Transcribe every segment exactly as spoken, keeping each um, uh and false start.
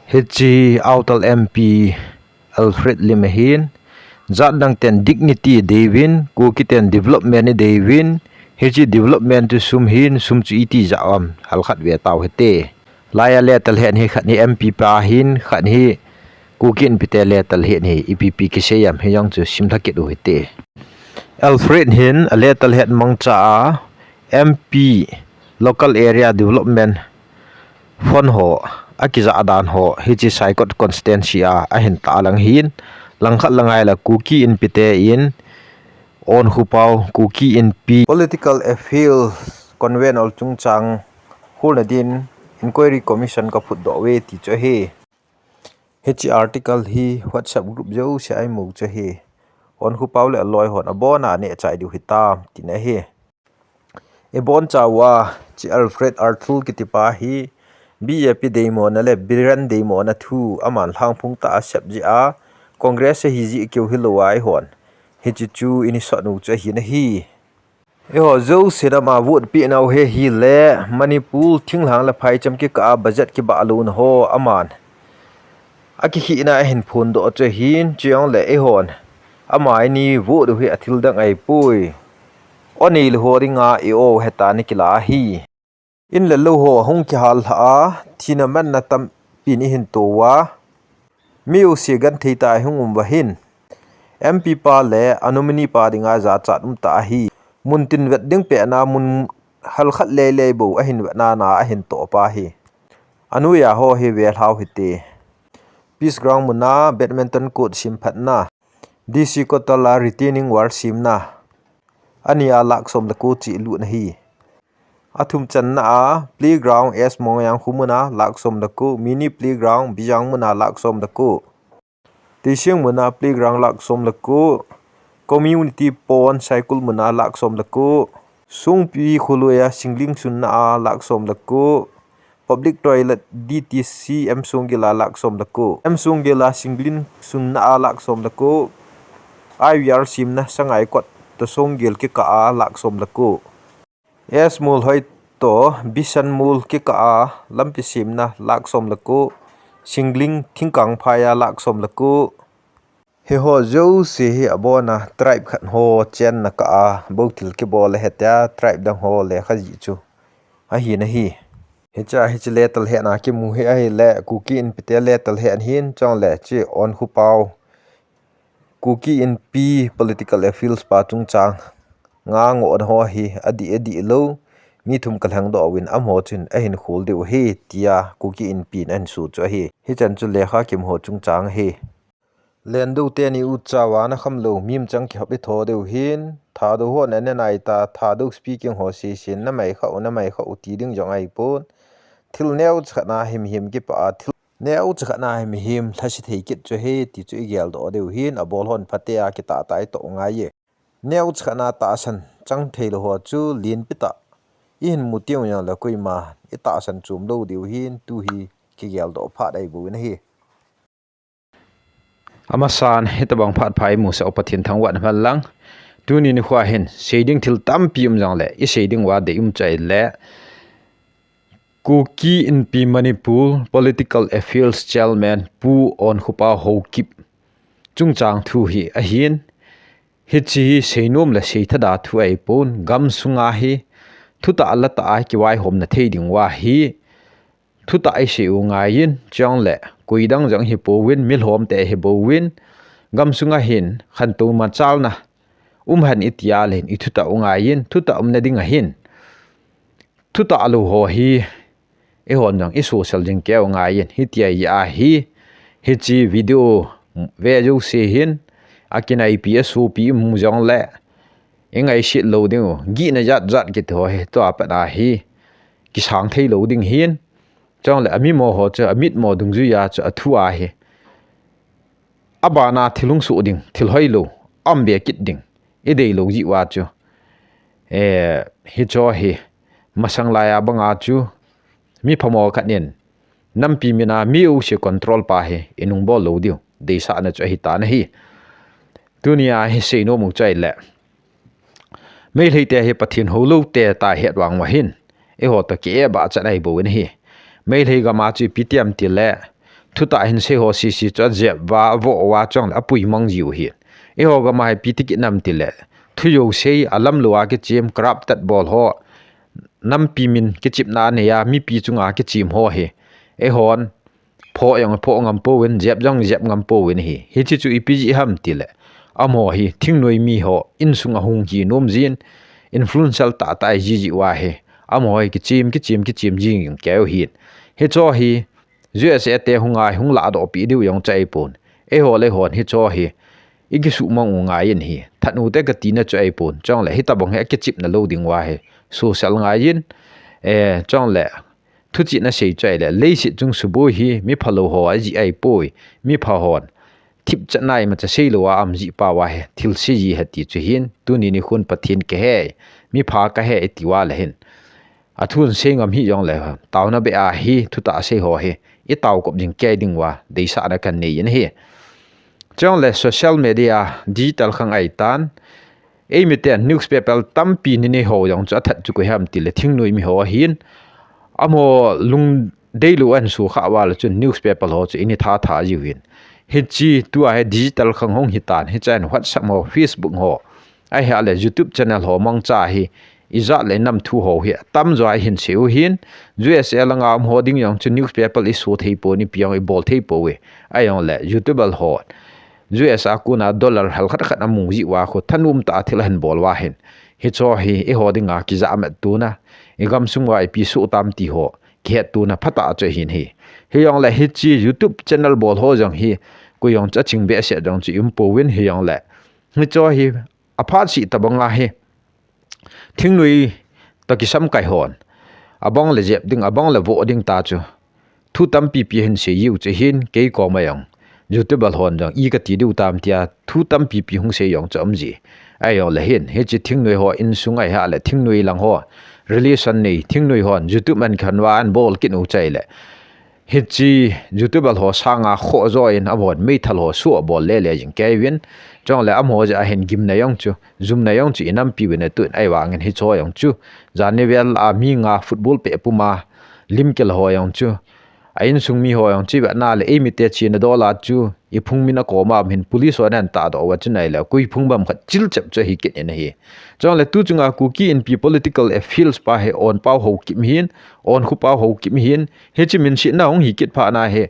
Hiche Autal M P Alfred Lim ahin, jat dang ten dignity deivin, Kuki ten development ideivin, hiche development chu sum hin, sum chu iti ja am, halkhat ve tau hite. Laiya letter hen hi khat hi M P pa hin, khat hi Kuki Inpi te letter hen hi, ipi pi kisei am, hijong chu simlha kit u hite. Alfred hin a letter hen mangcha a, M P Local Area Development Fund ho, akija dan ho, hiche Saikot constituency a, ahin tah lang hin, langkhat la ngai la Kuki Inpi te in, Onkhu pao, Kuki Inpi Political Affairs Convenor chungchang, hulna din, Inquiry Commission ka phutdoh uve ti chu ahi. Hiche article hi WhatsApp group jouse a imu chu ahi. Onkhu pao le aloi hon abona aneh chai diu hitam, tina ahi. Ibon chauva, hiche Alfred Arthur kitipa hi, B J P deimona le Biren deimona thu, aman lhangphung tah a asep jeh a, Congress a hiji keu hilou a eihon. Hiche chu ini sot u chu ahi nahi. Eiho jouse nama vote peh nau hi hile, Manipur thinglhang le phaicham kikah a budget kibah louna ho, aman. Akikhihna ahin phondoh chu ahin, chujongle eihon. Ama ini vote u hi athil dang ahipoi. O neilou ho dinga i-o heta ni kila ahi. In le lou ho ahung kihal lha a, thina manna tampin ihin to uva. Mi jouse genthei tah a ihung um uva hin. M P pa le a nominee pa dinga jachat um tah ahi. Mun tin vet ding pehna mun halkhat leilei bou ahin vetna na ahin toh pa hi. Anoiya ho hi velhau hite. Peace Ground muna badminton court semphatna. D C quarter a retaining wall semna. Ania lakh som le ko cheh lutna ahi. Athum channa a playground S Mongyang khu muna lakh som le ko, mini playground Bijang muna lakh som le ko. Teising muna playground lakh som le ko, community pond Saikul muna lakh som le ko. Songpi kholoi a singling sunna a lakh som le ko. Public toilet D T C M Songgel a lakh som le ko. M Songgel a singling sunna a lakh som le ko. I V R semna Sangaikot to Songgel kikah a lakh som le ko. S Molhoi to Bisan Mol kikah a lampi semna lakh som le ko. Singling thingkang phai a lakh som le ko. Hiho jouse hi abona tribe khat ho chenna kah a bou thil kibol ahi tia tribe dang ho lekha jih chu ahi nahi. Hiche, hiche letter hen a kimu hi ahile Kuki Inpi te letter hen hin chule hiche Onkhu pao. Kuki Inpi political affairs pa chungchang a ngohna ho hi adih, adih lou. Mi thum kalhengdoh uvin amaho chun ahin khol diu ahi tia Kuki Inpi in ahin sut chu ahi. Hichan chu lekha kimu ho chungchang ahi. Lendo teni u chauva nakham lou, mimchang kihop itho diu hin, Thadou ho nane naita, Thadou speaking ho seisin, namai khau, namai khau ti ding jong ahipon. Thil neocha khat na himhim kipah a, thil neocha khat na himhim lhase thei kit chu ahi, ti chu igeldoh diu hin, abol hon phatea kitah tah itoh ngai e. Neocha khat na tahsan chang theilou ho chu lenpi tah ihin mu teng jongle koima itahsan chom lou diu hin, tu hi kigeldoh phat ahibou in ahi. Amasan, hitabang phat pha imusah u Pathen thangvahna man lang. Tuni nikho hin, sei ding thil tampi um jongle, isei ding uva deium chu ahile, Kuki Inpi Manipur Political Affairs Chairman Pu Onkhu pao Haokip chungchang thu hi ahin, hiche hi seinom le seithada thu ahipon, gamsunga hi thutah latah a kivaihomna thei ding uva hi, thutah isei u ngaiyin, chule koidang jong hipouvin, milhomte hibouvin, gamsunga hin khantou machalna um hen itia le hin ithutah u ngaiyin, thutah umna dinga hin thutah lou ho hi eihon jong isosel jing keu ngaiyin, hitia hi ahi, hiche video ve jouse hin akinaipi asopi imu jongle ingaiset lou diu, gihna jat jat kiti ho hi tua pat a hi kisang thei lou ding hin, chule amimo ho chu, amitmo dungjuiya chu athu ahi. Abana thil hung soh ding, thil hoilou aum be kit ding idei lou jeh uva chu, eh, hicho hi masang laiya banga chu mi phamo khat in nampi mina mi jouse control pa hi inungbol lou diu deisahna chu ahitan ahi. Tunia hi seinom u chu ahile, Meiteite hi Pathen houloute tia het vang uva hin, eiho toh ki-eh bah chan ahibou in ahi. Meitei gam a chu ipi ti ham tile, thutah hinsei ho sisi chu ajep uva, avoh uva chule apui mang jiu hi. Eiho gam a hi ipi ti kit nam tile, thu jouse a lamlou a kichem, corrupted bol ho, nampi min kichepna anei a, mipi chunga kichem ho hi eihon phoh jong phoh ngam pouvin, jep jong jep ngam pouvin ahi. Hiche chu ipi jeh ham tile, amaho hi thingnoi mi ho insung a hung hi nom jin, influential tahtah ahi jeh uva hi amaho hi kichem, kichem, kichem jing keu hin. Hicheho hi U S A te hung a hung lahdoh peh diu jong chu ahipon, eiho le eihon hicheho hi ikisuhmang u ngai in ahi. That u te katina chu ahipon, chule hitobang hi akichepna lou ding uva hi social ngai in, eh, chule thuchih nasei chu ahile, leiset chung suboi hi miphalou ho ajeh ahipoi, mipha hon thipchetna imacha seilou a um jeh pa uva hi thilse ji ahi ti chu hin, tuni nikhon Pathen kahe, mipha kahe iti uva le hin, athu sei ngam hih jongle, taona beh a hi thutah sei ho hi itao kop jing kei ding uva deisahna kanei in ahi. Chule social media, digital khang ahitan, eimiten newspaper tampi nei nei ho jong chu athat chu koi ham tile, thingnoi mi ho ahin, amaho lungdeilou ahin sukha uva le chun newspaper ho chu inei tha tha jiuvin. Hiche tua hi digital khang hung hitan, hichea hin WhatsApp ho, Facebook ho, ahileh YouTube channel ho mangcha hi ijat le inam thu ho hi atamjo a ihin sei u hin, U S A langa um ho ding jong chu newspaper iso thei pon, ipi jong ibol thei pouve. Ahijongle YouTuber ho U S A kona dollar halkhat khat amu jeh uva khu thanom tah a thil ahin bol uva hin, hicheho hi eiho dinga kijahmat tona, igamsung uva ipi soh tam ti ho kihet tona phatah chu ahin ahi. Hijongle hiche YouTube channel bol ho jong hi koi jong chu aching behseh jong chu ium pouvin, hijongle hicheho hi aphat seh tobanga hi thingnoi toh kisamkai hon abang le jep ding, abang le voh ding ta chu thu tampi pi ahin sei jiu chu hin, kei koma jong YouTuber hon jong i kati diu tam tia thu tampi pi hung sei jong chu aum ji. Ahijongle hin, hiche thingnoi ho insung ahileh thingnoi lang ho, relation nei thingnoi hon YouTube man khan uva ahin bol kit u chu ahile, hiche YouTuber ho sanga khoh jo in amahon meithal ho soh abol le le jing kei uvin. Chule amaho jeh a hin gimna jong chu, jumna jong chu inampi uvin atun, ahivangin hicheho jong chu jani vel a mi nga football peh puma limkil ho jong chu, a insung mi ho jong chu ivetna le eimite chena dol a chu iphung min akoma um hin police hon ahin tahdoh uva chun ahile koi phung bang khat chilchep chu ahi kit in ahi. Chule tu chunga Kuki Inpi political affairs pa hi Onpao Haokip hin, Onkhoupao Haokip hin, hiche minsetna hung hi kit phat na hi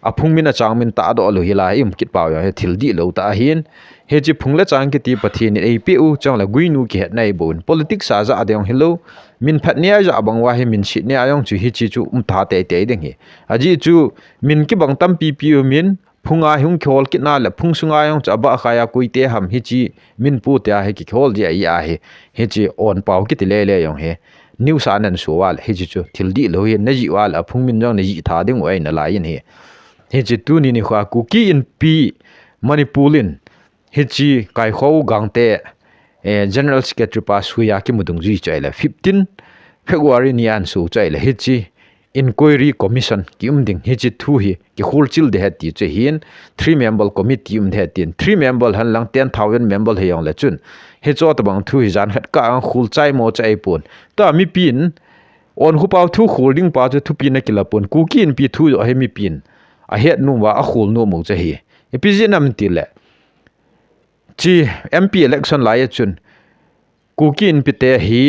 aphung min achang min tahdoh lou hilai, ium kit pau jong hi thil dihlou tah ahin. Hiche phung le chang kiti Pathen in eipeh u, chule guinu kihetna eiboh un, politics a jah ding hilou, min phat nia jah bang uva hi minset nia jong chu hiche chu um tha tei tei ding ahi. Ajeh chu min kibang tampi pi um in, phunga hung kihol kitna le phung sunga jong chu abah khai a koite ham hiche min pu tia hi kihol ji ahi ahi. Hiche Onpao kiti le le jong hi news a ahin so uva le hiche chu thil dihlou hi najih uva le aphung min jong najih tha ding u ahi nalai in ahi. Hiche tuni nikho a Kuki Inpi Manipur in hiche Kaikho Gangte, eh, General Secretary pa suia kimu dungjui chu ahile fifteen February ni a ahin so chu ahile hiche Inquiry Commission kium ding hiche thu hi kikhol chil ding ahi ti chu ahin, three member committee um ding ahi tin, three member henlang ten thousand member hijongle chun hicheho tobang thu hi jan khat kah a khol chai mo chu ahipon. Tua mipin Onkhoupao thu khol ding pa chu thupi ana kila pon, Kuki Inpi thu joh hi mipin ahet nom uva akhol nom u chu ahi. Ipi jeh ham tile, hiche M P election lai a chun Kuki Inpi te hi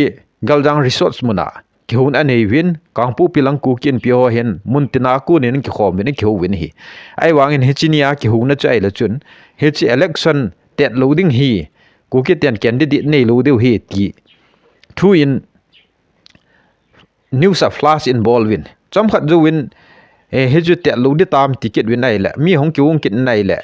Galjang Resort mun a kihouna anei uvin, Kangpokpi lang Kuki Inpi ho hin mun tina kon in kikhom uvin, kihou uvin ahi. Ahivangin hiche nia kihouna chu ahile chun hiche election tet lou ding ahi, Kuki ten candidate neilou diu ahi ti thu in news a flash in bol uvin. Chomkhat jouvin, eh, hichu tet lou ding tam ti kit uvin ahile, mi hung kihung kit in ahile,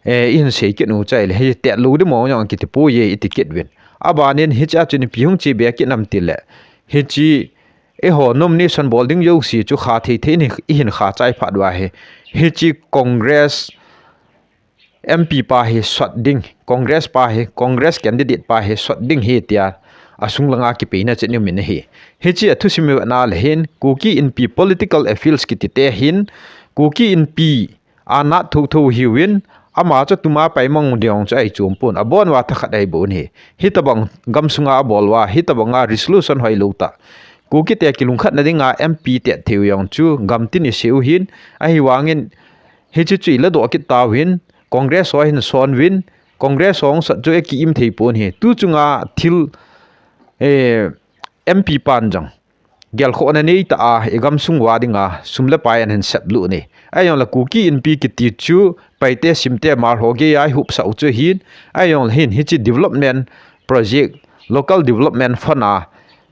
eh, ihin sei kit u chu ahile, hi tet lou ding mong jong kiti poi iti kit uvin. Abanin hichea chun ipi hung che be kit nam tile, hiche eiho nomination bol ding jouse chu kha thei thei in ihin kha chai phat uva hi, hiche Congress M P pa hi sot ding, Congress pa hi, Congress candidate pa hi sot ding ahi tia asung langa kipeina chu aum in ahi. Hiche a thusim ivet na le hin, Kuki Inpi political affairs kiti te hin, Kuki Inpi a nat thotho ahiuvin, ama chu tuma pai mang ding chu ahi chom pon, abon uva thakhat ahi bou ahi. Hitobang gamsunga abol uva, hitobanga resolution hoilou tah Kukite kilungkhatna dinga M P tet theiu jong chu gamtin isei u hin, ahivangin hiche chu iladoh kit tauvin, Congress ho hin sonvin, Congress ho hung sot chu eikiim thei pon hi. Tu chunga thil, eh, M P pan jong gelkhohna neitah a, igamsung uva dinga sum le pai ahin seplut ne. Ahijongle Kuki Inpi kiti chu Paite, Simte, Hmar ho geiya ihupsah u chu ahin, ahijongle hin hiche development project, local development fund a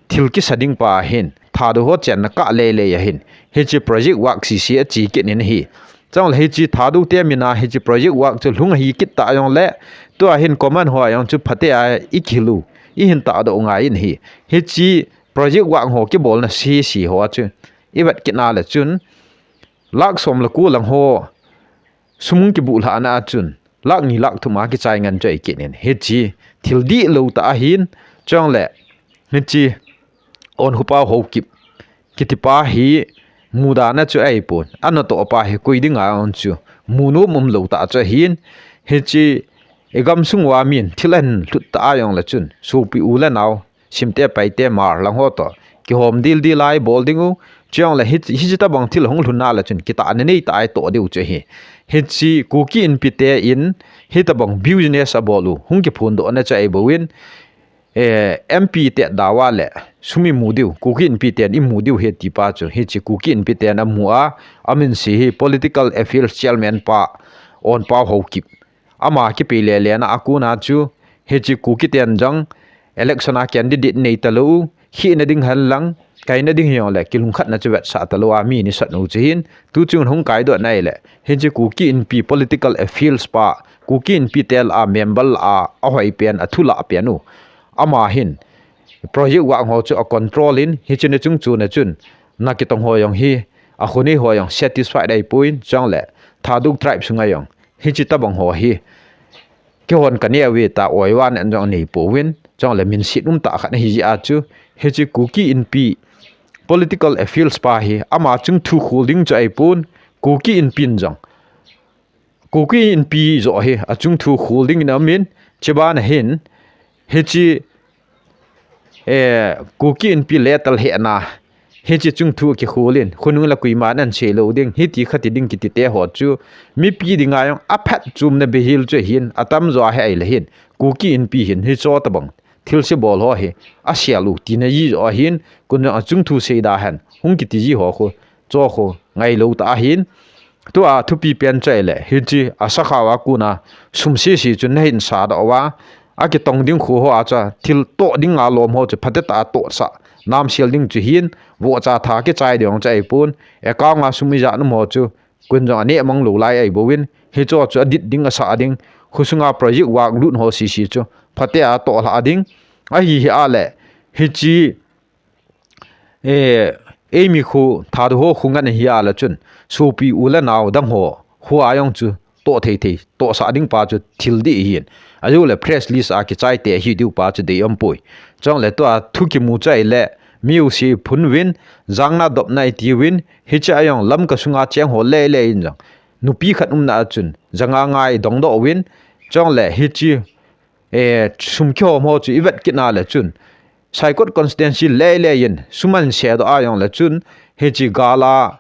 thil kisa ding pa hin Thadou ho chenna kah lele ahin, hiche project work sese ache kit in ahi. Chule hiche Thadou te mina hiche project work chu lhung ahi kit tah jongle, tua hin common ho jong chu phatea ikihil u, ihin tahdoh ngai in ahi. Hiche project work ho kibolna sese ho chu ivet kit na le chun, lakh som le ko lang ho sum kibuh lhahna a chun lakh ni lakh thum a kichai ngen chu ahi kit in, hiche thil dihlou tah ahin, chule hiche Onkhopa Haokip kitipa hi mudana chu ahipon, anatoh pa hi koi dinga jong chu munom umlou tah chu ahin, hiche igamsung uva min thil ahin lhut tah a jongle chun sopi u le nao, Simte, Paite, Hmar lang ho toh kihom dildil a ibol ding u, chujongle hi, hiche tobang thil hung lhun na le chun kitahna neitah a itoh diu chu ahi. Hiche Kuki Inpi te in hitobang business abol u hung kiphondohna chu ahibouvin, eh, M P tet dawa le sum imu diu, Kuki Inpi ten imu diu ahi tipa chu hiche Kuki Inpi ten amu a, amin se hi Political Affairs Chairman pa Onpao Haokip, ama kipei lele na a kona chu hiche Kuki ten jong election a candidate nei talou, khehna ding henlang, kaina ding hijongle kilungkhatna chu vetsah talou a mi ni sat u chu ahin, tu chun hung kaidoh nai le hiche Kuki Inpi Political Affairs pa, Kuki Inpi te lah a member lah a ahoi pen, athu lah pen u, ama hin project work ho chu acontrol in, hiche na chung chu na chun, na kitong ho jong hi, akhonei ho jong satisfied ahipon, chule Thadou tribe sunga jong hiche tobang ho hi kihon kanei uve tia oivan jong anei pouvin, chule minset umtah khat ahi jeh a chu, hiche Kuki Inpi Political Affairs pa hi ama chungthu khol ding chu ahipon, Kuki Inpi in jong Kuki Inpi joh hi achungthu khol dingin amin, chubana hin hiche, eh, Kuki Inpi letal hena hiche chungthu kikhol in, khonung le koiman ahin sei lou ding, hiti khati ding kiti te ho chu mipi dinga jong aphatchomna beihel chu ahin, atamjo ahi ahile hin Kuki Inpi hin hiche tobang thilse bol ho hi asel u tina ji joh ahin, kun jong achungthu seida hen hung kiti ji ho khu, chu khu ngailou tah ahin. Tua thupi pen chu ahile hiche asakhao a kona sum sese chu nahin sadoh uva, akitong ding khu ho a chu thil toh dinga lom ho chu phatetah a tohsah namsel ding chu ahin, vohcha tha kichai ding chu ahipon, account a sum ijat um ho chu kun jong aneh mang lou lai ahibouvin, hiche chu adit ding, asah ding, khosunga project work lut ho sese chu phatea toh lhah ding ahi, hia le hiche, eh, eimi khu Thadou ho khongan ahi a le chun, sopi u le nao dang ho, hua jong chu toh thei thei, tohsah ding pa chu thil dih ahin, ahijongle press release a kichai te ahi diu pa chu deium poi. Chule tua thu kimu chu ahile, mi u si phun uvin, jangna dopna iti uvin, hiche a jong Lamka sunga cheng ho lele in jong nupi khat umna a chun janga nga idongdoh uvin, chule hiche, eh, sum kihom ho chu ivet kit na le chun, Saikot constituency lele in sum ahin sedoh a jongle chun, hiche gal a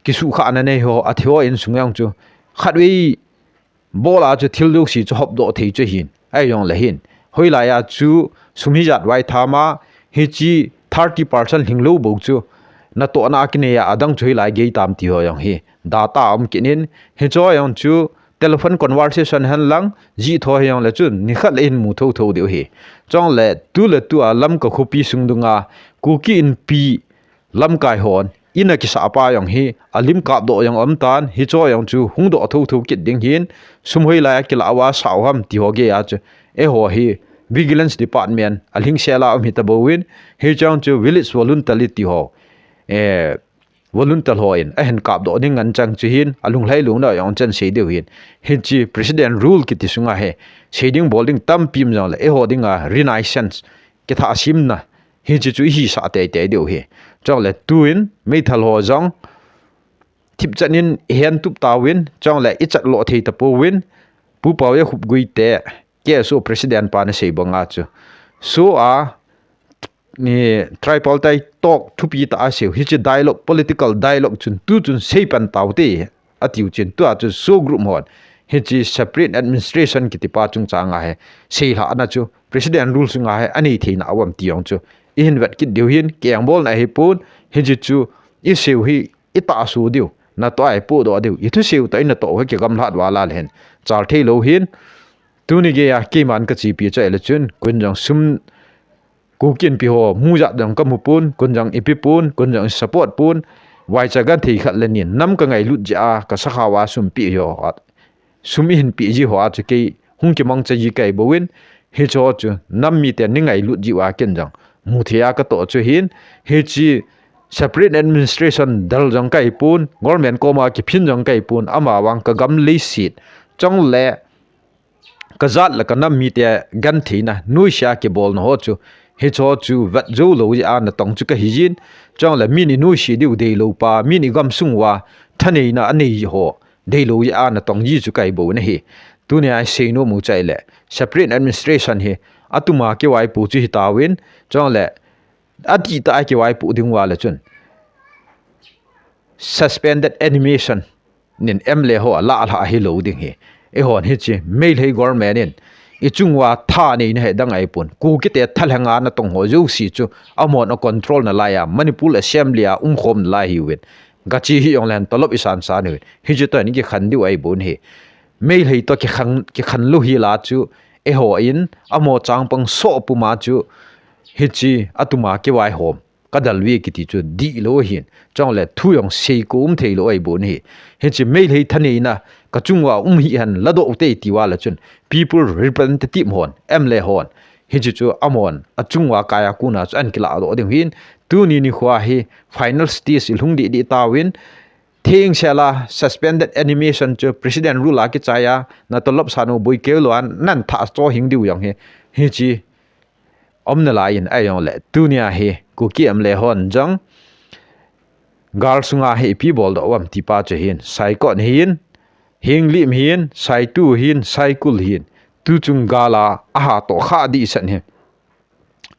kisuhkhahna nei ho, athi ho insung jong chu khatvei bol a chu thil jouse chu hopdoh thei chu ahin, ahijongle hin hoilai a chu sum hijat vaitham a, hiche thirty percent lhinglou bou chu natohna a kinei a, adang chu hoilai gei tam ti ho jong hi data aum kit in, hiche ho jong chu telephone conversation henlang, jih tho hijongle chun nikhat le ihin mu thotho diu ahi. Chule tu le tua Lamka khopi sung dunga Kuki Inpi lamkai hon in akisah pa jong hi alim kapdoh jong aum tan, hiche ho jong chu hungdoh thotho kit ding hin, sum hoilai a kilah uva sah u ham ti ho geiya chu eiho hi Vigilance Department alhingsel a um hita bouvin, hiche jong chu Village Volunteer ti ho, eh, volunteer ho in ahin kapdoh ding ngen chang chu hin, alunglhai lungna jong chan sei diu hin, hiche President Rule kiti sunga hi sei ding bol ding tampi um jongle eiho dinga renaissance, kithahsimna hiche chu ihisah teitei diu ahi. Chule tuin meithal ho jong thipchan in ihen tup tauvin, chule ichat lo thei tapouvin, Pu Paoja Khupgui te, K S O President pan asei banga chu, so a ni tripartite talk thupi tah a seiu, hiche dialogue, political dialogue chun tu chun seipan taute, atiu chun tua chu SoO group hon hiche separate administration kiti pa chungchang a hi seilhahna chu President rule sunga hi anei theina auvam ti jong chu ihin vet kit diu hin, kengbolna ahipon, hiche chu iseiu hi itahso diu, natoh a ipohdoh diu, ithuseiu toh inatoh u hi kigamlhat val a le hin chal theilou hin, tuni geiya keiman kachepi chu ahile chun, kun jong sum Kuki Inpi ho mu jat jong kamu pon, kun jong ipi pon, kun jong isupport pon, vaicha genthei khat le ni in nam kangailut jeh a kasakhao a sum peh ho, sum ihin peh ji ho a chu kei hung kimangcha ji kahi bouvin, hicheho chu nam miten neingailut jiu a ken jong mu thei a katoh chu hin, hiche separate administration del jong kahi pon, government koma kiphin jong kahi pon, amavang kagam leiset chule kajat le kanam mite gentheina, noise a kibolna ho chu, hicheho chu vet joulou jeh a natong chu kahi jin, chule min inoise diu deilou pa, min igamsung uva thaneina anei ho deilou jeh a natong ji chu kahi bouvin ahi. Tunia iseinom u chu ahile separate administration hi atuma kivaipoh chu hitauvin, chule adihtah a kivaipoh ding uva le chun suspended animation nin MLA ho alah lhah hilou ding hi. Eihon hiche Meitei government in ichung uva thaneina hi dang ahipon, Kukite thalhenga natong ho jouse chu amahon acontrol nalai a, Manipur Assembly a umkhom nalai hiuvin, gache hijongle hin tolop isansan uvin, hiche toh hin ikikhen diu ahibou ahi. Meitei toh kikhen, kikhen lou hila chu, eihon amaho changpang soh puma chu hiche atuma kivaihom kadelve kiti chu dihlou ahin, chule thu jong seikom theilou ahibou ahi. Hiche Meitei thaneina kachung uva um hihen, ladoh ute itiuva le chun People Representative hon, MLA hon, hiche chu amahon achung uva kai a kona chu ahin kilahdoh diu hin, tuni nikhoa hi final stage ilhung dehdeh tauvin, thengsel a suspended animation chu President rule a kichai a, natolop san u boikeu lou a nahin thah chohhing diu jong hi, hiche um nalai in, ahijongle tunia hi Kuki MLA hon jong gal sunga hi ipi boldoh uvam ti pa chu hin, Saikot hin, Henglep hin, Saitu hin, Saikul hin, tuchung gal a ahatoh khah dehset hi,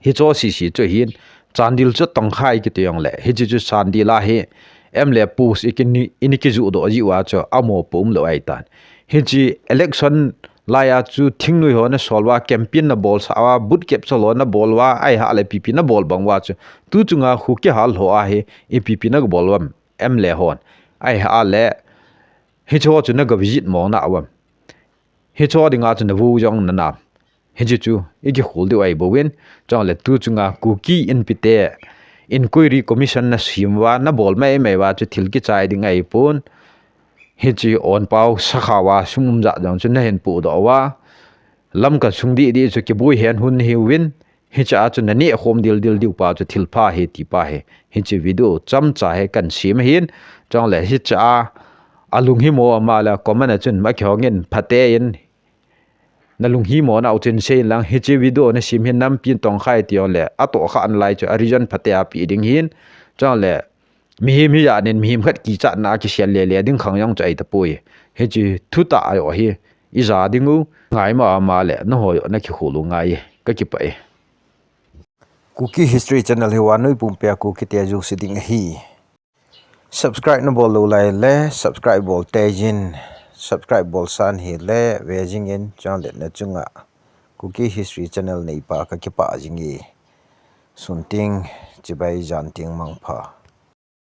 hicheho sese chu hin, Chandel chu tongkhai kiti jongle, hiche chu Chandel a hi MLA post iki, ini kijohdoh jiuva chu amaho poum lou ahitan. Hiche election laiya chu thingnoi ho nasol uva, campaign nabolsah uva, booth capture ho nabol uva, ahileh ipi ipi nabol bang uva chu, tuchunga khu kihal ho a hi ipi ipi nabol uvam MLA hon, ahileh hicheho chu naga visit mong na uvam, hicheho dinga chu navui jong nanam, hiche chu ikikhol diu ahibouvin, chule tuchunga Kuki Inpi te Inquiry Commission nasem uva, nabol maimai uva chu thil kichai ding ahipon, hiche onpao sakhao a sum um jat jong chu nahin pohdoh uva, Lamka sung dehdeh chu kiboi hen hun nahiuvin, hichea chu nanehkhom dildel diu pa chu thilpha ahi ti pa hi, hiche video chomcha hi kahin sem ahin, chule hichea alunghimo ama le comment a chun ma kihongin phaten nalunghimo nau chun seiyin lang, hiche video nasem hi nampi in tongkhai ti jongle atohkhah nalai chu a reason phatea peh ding ahin, chule mihem hijat in mihem khat kichatna a kisel lele ding khang jong chu ahitapoi. Hiche thutah ajo hi ija dingu, ngaimo ama le nangho joh nakikhol u ngai e, kakipah e. Kuki History Channel hi vannoi pumpia Kukite jouse ding ahi. Subscribe nabol lou laile subscribe bol teijin, subscribe bolsan hile vejingin, chule nachunga Kuki History Channel neipa kakipah jinge. Sun teng chibai, jan teng mangpha.